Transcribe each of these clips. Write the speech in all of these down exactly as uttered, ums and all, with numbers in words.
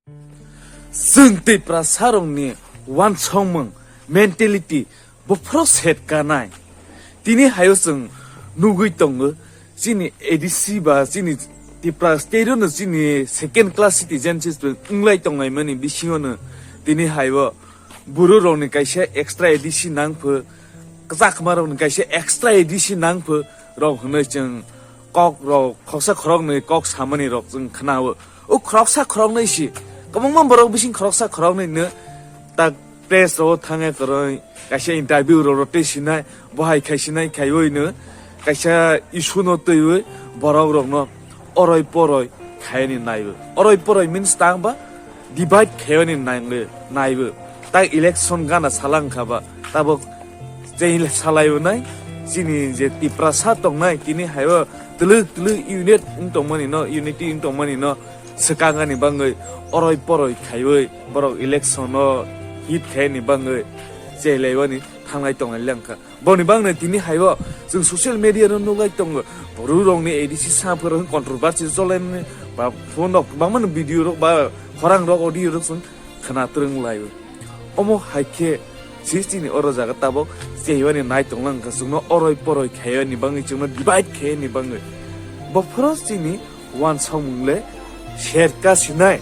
Chwng Tiprasarokni uansukmung, mentality, buphuru set kanai. Tini hayo chwng nugwi tongo, chini A D C ba chini Tipra state-o no chini second class citizenship wnglai tonglaimani bisingo no tini hayo buru rokni kaisa extra A D C nangpho, kwchakma rokni kaisa extra A D C nangpho rok hwnwi chwng kok rok khoroksa khoroknwi kok samani rok chwng khnao. O khoroksa khoroknwi si kwbangma borok bising khoroksa khoroknwi no tak press rok thangwi kwrwi kaisa interview rok rw twi sinai, bo hai khai sinai khaiwi no kaisa issue no twiwi borok rokno oroi poroi khaini naiwi. Oroi poroi means tang ba divide khaini naiwi, naiwi. Tak election gana salang kha ba tabok je salai nai chini je Tiprasa tongnai tini hayo twlwk twlwk unit wng tongmani no, unity wng tongmani no swkangani bangwi oroi poroi khaiwi borok election no hit khaini bangwi chelaiwani thanglai tonglai langkha. Boni bangno tini hayo chwng social media no nuglai tongo. Buru rokni A D C saphuru controversy cholaimani ba phone rok bangmano video rok ba khorang rok audio rok chwng khna twrwng laio. Omo hai khe si chini oro jaga tabok cheyani nai tonglang kha chwngno oroi poroi khayani bangwi chwngno divide khayani bangwi. Bophoro chini uansukmung le serka sinai.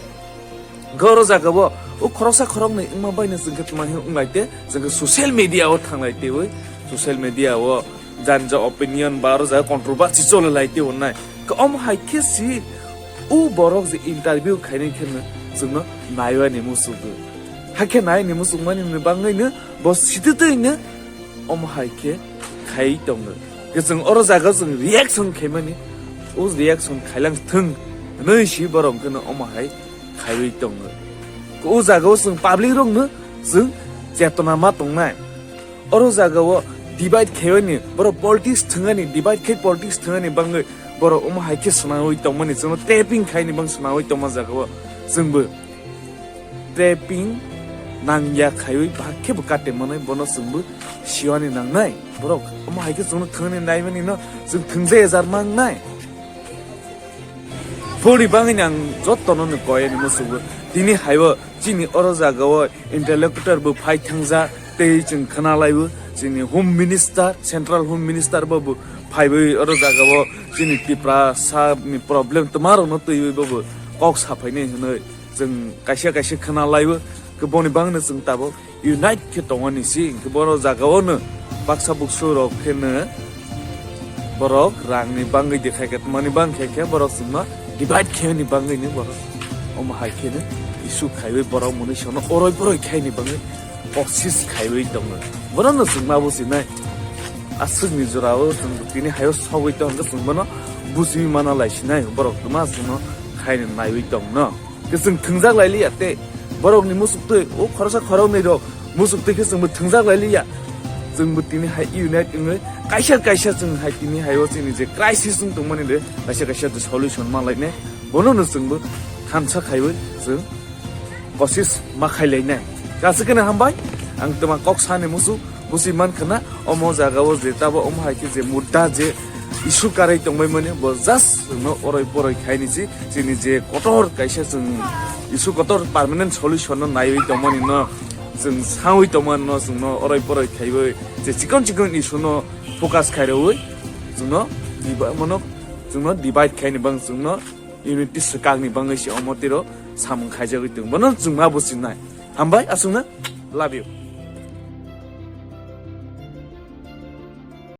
Hwnkhe oro jaga o, o khoroksa khoroknwi wngma baino chwng khe tma hino wng lai te, chwng khe social media o thang lai teiwi, social media o jani ja opinion ba oro jaga controversy choli lai tei wngnai. Khe omo hai khe si o borok je interview khainai khe no chwngno naiwi ni muchungo. Hakhe nai ni muchungmani ni bangwi no bo sititwi no omo hai khe khai tongo. Khe chwng oro jaga chwng reaction khaimani, o reaction khailang thwng hwnwi si borok hwnkhe no omo hai khaiwi tongo. O jaga o chwng public rokno chwng chetona ma tongnai. Oro jaga o divide khaimani, borok politics thwngani, divide khai politics thwngani bangwi borok omo hai khe swnawi tongmani, chwngno trapping khaini bang swnawi tongma jaga o chwngbo trapping nangya khaiwi bahai khe bo kate manwi bono chwngbo siwani nangnai. Borok omo hai khe chwngno thwngani naimani no chwng thwngja ejar mangnai. Phuri bangwi ang jotono no koi ani musugo. Tini haibo chini oro jaga o interlocutor bo phai thangja tei chwng khna laibo chini Home Minister, Central Home Minister bo bo phaiwi oro jaga o chini Tiprasa ni problem twma rokno twiwi bo bo kok saphaini hwnwi chwng kaisa kaisa khna laibo. Khe boni bangno chwng tabok unite khe tongmani si, hwnkhe borok jaga o no baksa buksu rok khe no borok rang ni bangwi de khai khe, tmani bang khe khe borok chwngma divide khe ni bangwi ni borok omo hai khe no issue khaiwi borok mwnwi sono oroi poroi khai ni bangwi kosis khaiwi tongo. Borok no chwngma bo sinai aswk ni jora o chwng tini hayo sogwi tong khe chwng bono bujiwi mana lai sinai borok tma chwngno khai ni naiwi tong no. Khe chwng thwngjak lai liya tei borokni musuktwi o khoroksa khoroknwi rok musuktwi khe chwngbo thwngjak lai liya. Chwngbo tini hai unite wngwi kaisa kaisa chwng hai tini hai o chini je crisis wng tongmani le kaisa kaisa je solution ma lainai bono no chwngbo thansa khaiwi chwng kosis ma khai lainai. Kaisa khe no hambai ang twma kok sani musu busi man khna omo jaga o je tabo omo hai khe je mudda je issue karwi tongbai mani bo just no oroi poroi khaini si. Chini je kotor kaisa chwng issue kotor permanent solution no naiwi tongmani no chwng sawi tongmani no chwngno oroi poroi khaiwi je chikon chikon issue no focus khairwi chwngno diba-, mano chwngno divide khaini bang chwngno unity swkakni bangwi se omo tiro samung khaijagwi tong bono chwngma bo chinai. Hambai aswkno love you.